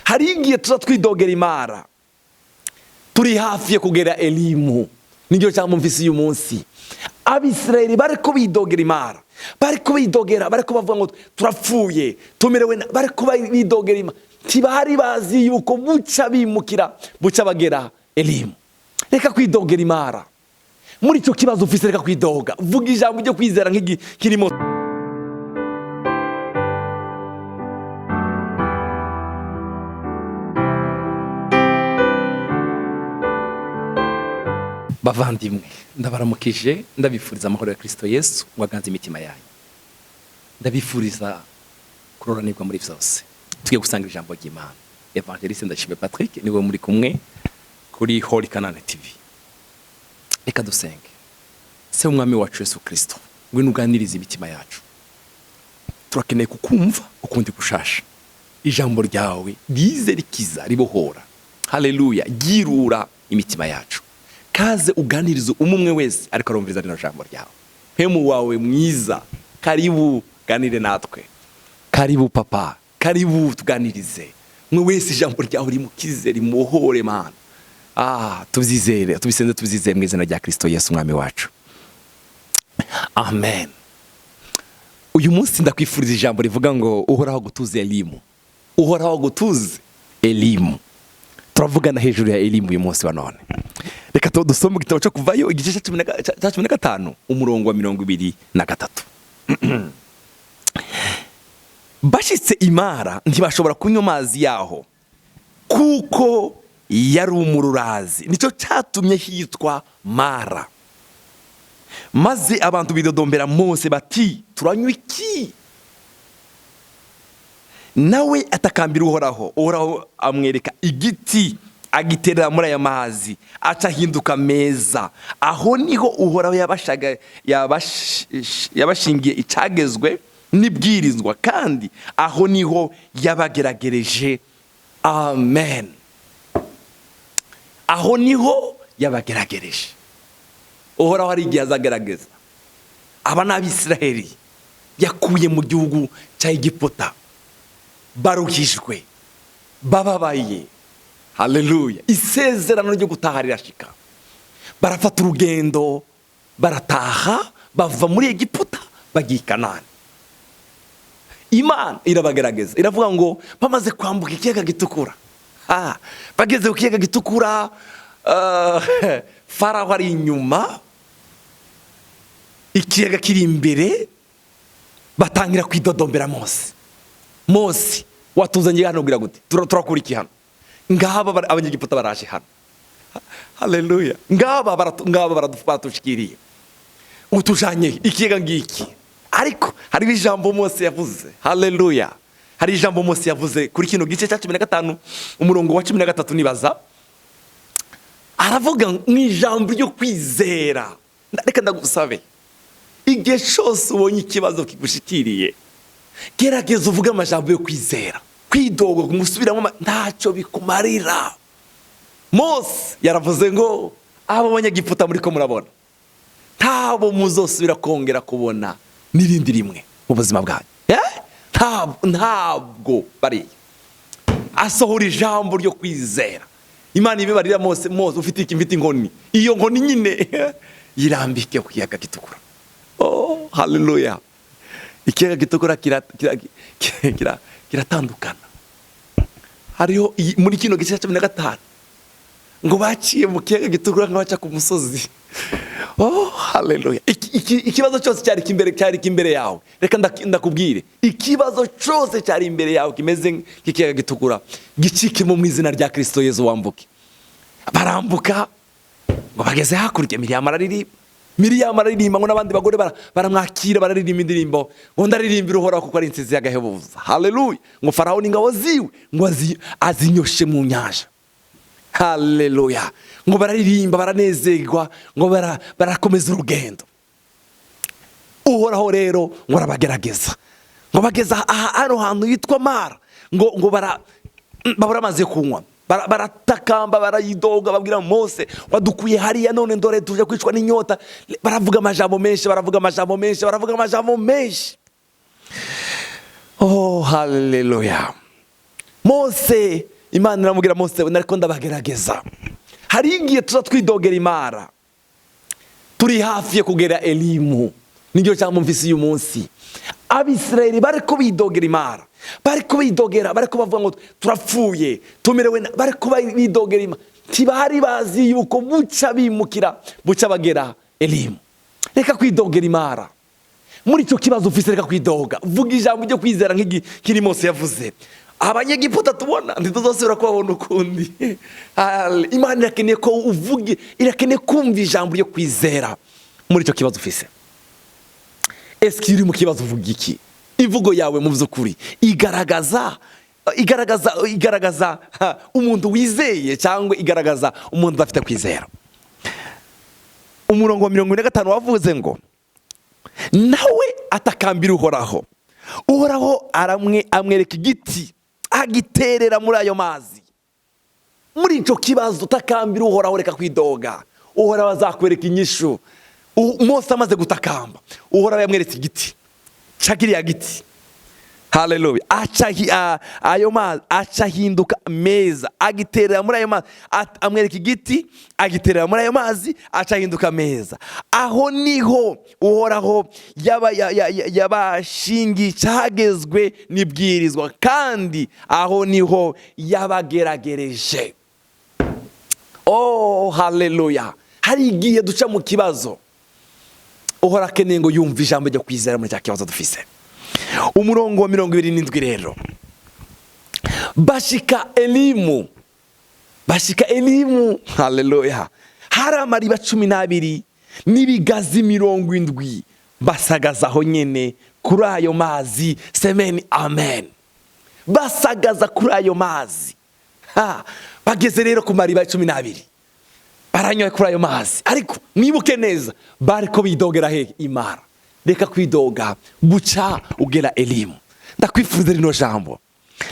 Hari igihe tuza twidogera imara turi hafi yo kugera Elimu. Niryo jambo mvise uyu munsi. Abisirayeli bariko bidogera imara, bariko bidogera, bariko bavuga ngo turapfuye, tumerewe, bariko bidogera imara. Ntibari bazi yuko buca bimukira, buca bagera Elimu. Reka kwidogera imara. Muri icyo kibazo ufise reka kwidoga. Vuga ijambo ryo kwizera nk'irimo. Bavandimwe, ndabaramukije, ndabifuriza amahoro ya Kristo Yesu ngo aganze imitima yanyu. Ndabifuriza kuroranirwa muri byose. Tugiye gusanga ijambo ry'Imana. Evangeliste Ndashimye Patrick niwe muri kumwe kuri Holy Canaan TV. Reka dusenge. Se umwami wacu Yesu Kristo, ngwino uganirize imitima yacu. Turakeneye kukumva ukundi gushasha. Ijambo ryawe rize rikiza ribohora. Haleluya, ryirura imitima yacu. Kaze uganirize umwe wese ariko arumviriza rino jambo ryawe. Mpemu wawe mwiza, karibu ganire natwe. Karibu papa, karibu tuganirize. Mwe wese ijambo ryawe rimukize rimuhore Mana. Tubyizere, tubisenze, tubyizere mu izina rya Kristo Yesu umwami wacu. Amen. Uyu munsi ndakwifuriza ijambo rivuga ngo uhoraho gutuze Elimu. Uhoraho gutuze Elimu. Turavugana hejuru ya Elimu uyu munsi wa none. Reka dusome igitabo cyo kuvayo igice cya 15 umurongo wa 23. Bashitse imara ntibashobora kunywa amazi yaho kuko yari umururazi, nicyo cyatumye hitwa Mara. Maze abantu bidodombera Mose bati turanywa iki? Nawe atakambira Uhoraho. Uhoraho amwereka igiti agiterera muri aya mazi aca ahinduka meza. Aho niho Uhoraho yabashingiye icagezwe n'ibwirizwa, kandi aho niho yabageragereje. Amen. Aho niho yabageragereje. Uhoraho hari igihe azagerageza aba n'Abisiraheli yakuye mu gihugu cya Egiputa, baruhijwe, bababaye. Haleluya. Isezerano ryo gutaha rirashika. Barafata urugendo, barataha, bava muri Egiputa bagiye i Kanani. Imana irabagerageza, iravuga ngo bamaze kwambuka ikiyaga gitukura. Bageze ku kiyaga gitukura, Farawo ari inyuma, ikiyaga kiri imbere, batangira kwidodombera Mose. Mose watuzanye hano kugira gute? Turakura iki hano? Ngaba abanyegiputa baraje hano. Haleluya. Ngaba baratushikiriye. Utujanye ikiyaga ngiki. Ariko hari ijambo Mose yavuze. Haleluya. Hari ijambo Mose yavuze kuri kino gice cya 15 umurongo wa 13 nibaza. Aravuga mu ijambo ryo kwizera. Reka ndagusabe. Igihe cyose ubonye ikibazo kigushikiriye, gerageza uvuge amajambo yo kwizera. Kwidoga kumusubiramo ntacyo bikumarira. Mose yaravuze ngo abo banyagiputa muri ko murabona, ntabo muzosubira kongera kubona n'irindi rimwe mu buzima bwanyu. Ntabwo bariya. Asohora ijambo ryo kwizera. Imana ibibarira Mose, Mose ufite iki? Mfite inkoni. Iyo nkoni nyine yirambike ku kiyaga gitukura. Oh, haleluya. Ikiyaga gitukura kiratandukana. Hariho muri kino gice cya 15 ngo baciye mu kiyaga gitukura ngo baca ku musozi. Oh, haleluya. Ikibazo cyose cyari imbere, cyari imbere yawe. Reka ndakubwire, ikibazo cyose cyari imbere yawe kimeze nk'ikiyaga gitukura, gicike mu izina rya Kristo Yesu wambuke. Barambuka ngo bageze hakurya, Miriam araririmba. Miriam araririmba ngo n'abandi bagore baramwakira, bararirimba indirimbo ngo ndaririmbira Uhoraho kuko ari insinzi y'agahebuza. Haleluya. Ngo Farawo n'ingabo ziwe ngo azinyoshe mu nyanja. Haleluya. Ngo bararirimba, baranezerwa, ngo barakomeza urugendo. Uhoraho rero ngo arabagerageza. Ngo bageza hano hantu hitwa Mara, ngo babura amazi yo kunywa. Baratakamba, barayidoga, babwira Mose wadukuye hariya none ndore tuje kwicwa n'inyota. Baravuga amajambo menshi, baravuga amajambo menshi, baravuga amajambo menshi. Oh, haleluya. Mose Imana iramubwira: "Mose, nariko ndabagerageza." Hari igihe tuza twidogera Imara turi hafi yo kugera Elimu. Niryo jambo mvise uyu munsi. Abisirayeli bariko bidogera Imara, bariko bidogera, bariko bavuga ngo turapfuye, tumerewe bariko bidogera Imana. Ntibari bazi yuko buca bimukira, buca bagera Elimu. Reka kwidogera Imara muri icyo kibazo ufise. Reka kwidoga, vuga ijambo ryo kwizera nk'iri Mose yavuze: "Abanyegiputa tubona ntituzosubira kubabona ukundi." Imana irakeneye ko uvuge, irakeneye kumva ijambo ryo kwizera muri icyo kibazo ufise. Ese uri mu kibazo uvuga iki? Imvugo yawe mu by'ukuri igaragaza umuntu wizeye cyangwa igaragaza umuntu udafite kwizera? Umurongo wa 45 wavuze ngo: "Nawe atakambira Uhoraho, Uhoraho aramwe amwereka igiti, agiterera muri ayo mazi." Muri icyo kibazo utakambira Uhoraho, reka kwidoga, Uhoraho azakwereka inyishu. Mose amaze gutakamba, Uhoraho yamweretse igiti. Ca kiriya giti, haleluya, aca ayo mazi aca ahinduka meza. Agiterera muri ayo mazi, amwereka igiti, agiterera muri ayo mazi, aca ahinduka meza. Aho niho Uhoraho yabashingiye icyagezwe n'ibwirizwa, kandi aho niho yabageragereje. Oh, haleluya! Hari igihe duca mu kibazo, Uhora akeneye ngo yumve ijambo ryo kwizera muri cya kibazo dufise. Umurongo wa 27 rero: bashika Elimu, bashika Elimu, haleluya, hari amariba 12 n'ibigazi 70, basagaza aho nyene kuri ayo mazi. Semeni amen. Basagaza kuri ayo mazi. Ha, bageze rero ku mariba 12, baranywa kuri ayo mazi. Ariko mwibuke neza, bariko bidogera he? Imara. Reka kwidoga, buca ugera Elimu. Ndakwifuriza rino jambo,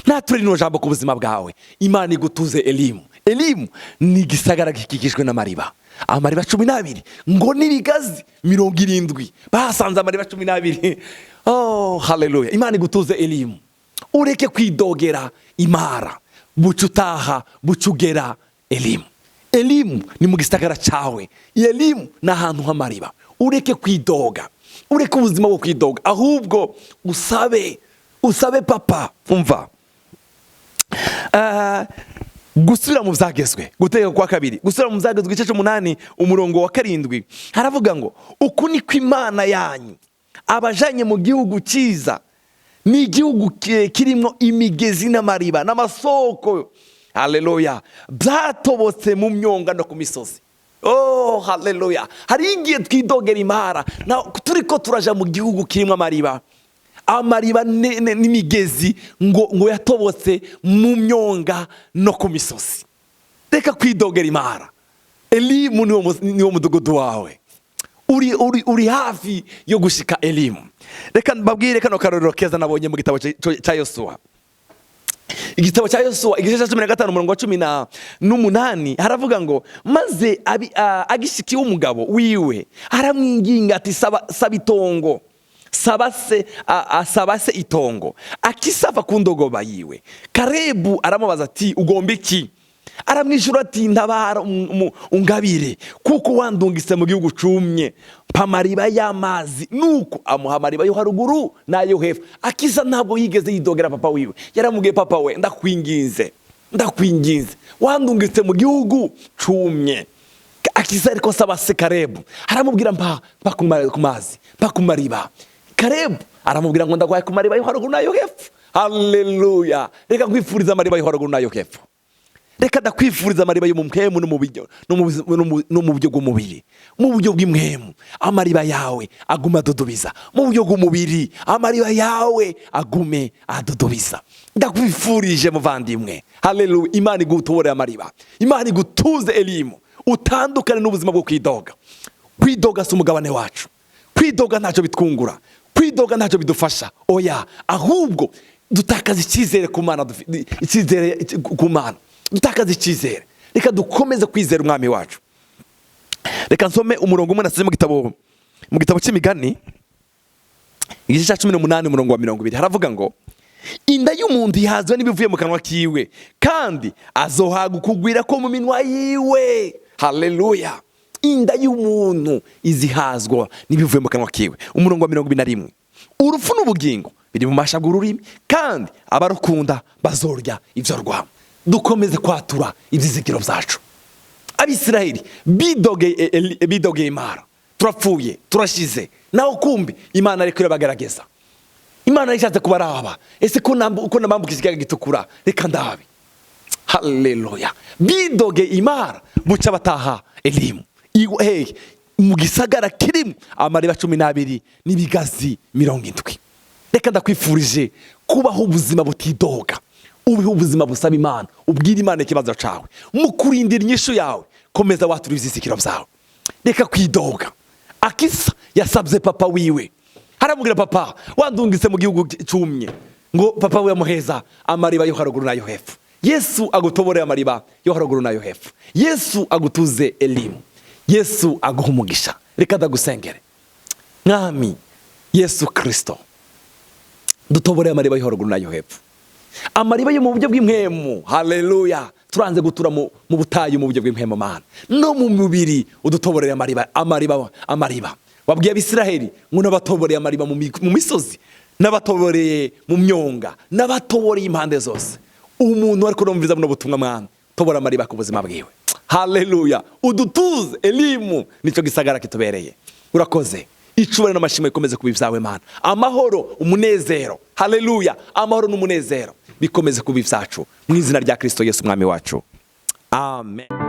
nature rino jambo ku buzima bwawe. Imana igutuze Elimu. Elimu ni igisagara gikikijwe n'amariba, amariba 12 ngo n'ibigazi 70. Bahasanze amariba 12. Oh, haleluya! Imana igutuze Elimu, ureke kwidogera Imara. Buca utaha, buca ugera Elimu. Elimu ni mu gisagara cyawe. Elimu ni ahantu h'amariba. Ureke kwidoga, ureke ubuzima bwo kwidoga, ahubwo usabe, usabe papa. Umva, gusubira mu byagezwe, gutegeka kwa kabiri, gusubira mu byagezwe, igice cy'umunani, umurongo wa 7, haravuga ngo: "Uku niko Imana yanyu abajanye mu gihugu cyiza, ni igihugu kirimo imigezi n'amariba n'amasoko, haleluya, byatobotse mu myonga no ku misozi." Oh, haleluya! Hari igihe twidogera Imara na turiko turaja mu gihugu kirimo amariba, amariba n'imigezi ngo yatobotse mu myonga no ku misozi. Reka kwidogera Imara. Elimu niwo mudugudu wawe. Uri hafi yo gushika Elimu. Reka mbabwire kano karorero keza nabonye mu gitabo cya Yosuwa. Igitabo cya Yosuwa, igice cya 15, umurongo wa 18, haravuga ngo: "Maze agishikiye umugabo wiwe, aramwinginga ati: 'Saba, saba itongo.' Saba se, asaba se itongo. Akisava ku ndogoba yiwe, Karebu aramubaza ati: 'Ugomba iki?' Aramwishyura ati: 'Ntabara, ungabire, kuko wandungitse mu gihugu cumye, mpa amariba y'amazi.' Nuko amuha amariba yo haruguru n'ayo hepfo." Akisa ntabwo yigeze yidogera papa wiwe. Yaramubwiye: "Papa we, ndakwinginze, ndakwinginze, wandungitse mu gihugu cumye." Akisa ariko saba se Karebu, aramubwira: Mpa ku mazi, mpa ku mariba." Karebu aramubwira ngo: "Ndaguhaye ku mariba yo haruguru n'ayo hepfo." Haleluya! Reka nkwifuriza amariba yo haruguru n'ayo hepfo. Reka ndakwifuriza amariba yo mu mpwemu no mu buryo bw'umubiri. Mu buryo bw'impwemu amariba yawe agume adudubiza, mu buryo bw'umubiri amariba yawe agume adudubiza. Ndakwifurije, muvandimwe, haleluya, Imana igutuborere amariba, Imana igutuze Elimu, utandukane n'ubuzima bwo kwidoga. Kwidoga si umugabane wacu. Kwidoga ntacyo bitwungura, kwidoga ntacyo bidufasha, oya. Ahubwo dutakaza icyizere ku Mana, icyizere ku Mana, dutakaza icyizere. Reka dukomeze kwizera Umwami wacu. Reka nsome umurongo umwe nasize mu gitabo cy'Imigani, igice cya 18, umurongo wa 20, haravuga ngo: Inda y'umuntu ihazwa n'ibivuye mu kanwa kiwe, kandi azohaga ukugwira ko mu minwa yiwe. Haleluya! Inda y'umuntu izihazwa n'ibivuye mu kanwa kiwe. Umurongo wa 21: Urupfu n'ubugingo biri mu masha bw'ururimi, kandi abarukunda bazorya ivyo rwamo. Dukomeze kwatura ivyizigiro vyacu. Abisiraheli bidogeye Imana: "Turapfuye, turashize." Naho kumbi Imana ariko irabagerageza. Imana ishatse kubaraba: "Ese ko nambambukije ikiyaga gitukura, reka ndabe." Haleluya! Bidoge Imana, buca bataha Elimu. Hey, mu gisagara kirimo amariba 12 n'ibigazi 70. Reka ndakwifurije kubaho ubuzima butidoga, ubeho ubuzima busaba Imana, ubwire Imana ikibazo cawe. Mu kurindira inyishu yawe, komeza watura ivyizigiro vyawe, reka kwidoga. Akisa yasabye papa wiwe, haramubwira: "Papa, wandungitse mu gihugu cumye." Ngo papa we amuheza amariba yo haruguru nayo hepfo. Yesu agutoboreye amariba yo haruguru nayo hepfo. Yesu agutuze Elimu. Yesu aguha umugisha. Reka ndagusengere. Mwami Yesu Kristo, dutoboreye amariba yo haruguru nayo hepfo, amariba yo mu buryo bw'impwemu. Haleluya! Turanze gutura mu butayu mu buryo bw'impwemu, Mana, no mu mubiri udutoborere amariba, amariba, amariba. Wabwiye Abisiraheli ngo: "N'abatoboreye amariba mu misozi, n'abatoboreye mu myonga, n'abatoboreye impande zose." Umuntu ariko urumviza buno butumwa, mwana, tobora amariba ku buzima bwiwe. Haleluya! Udutuze Elimu, nicyo gisagara kitubereye. Urakoze. Icubahiro n'amashimwe bikomeze kuba ibyawe, Mana. Amahoro, umunezero, haleluya, amahoro n'umunezero bikomeze kuba ibyacu mu izina rya Kristo Yesu umwami wacu, amen.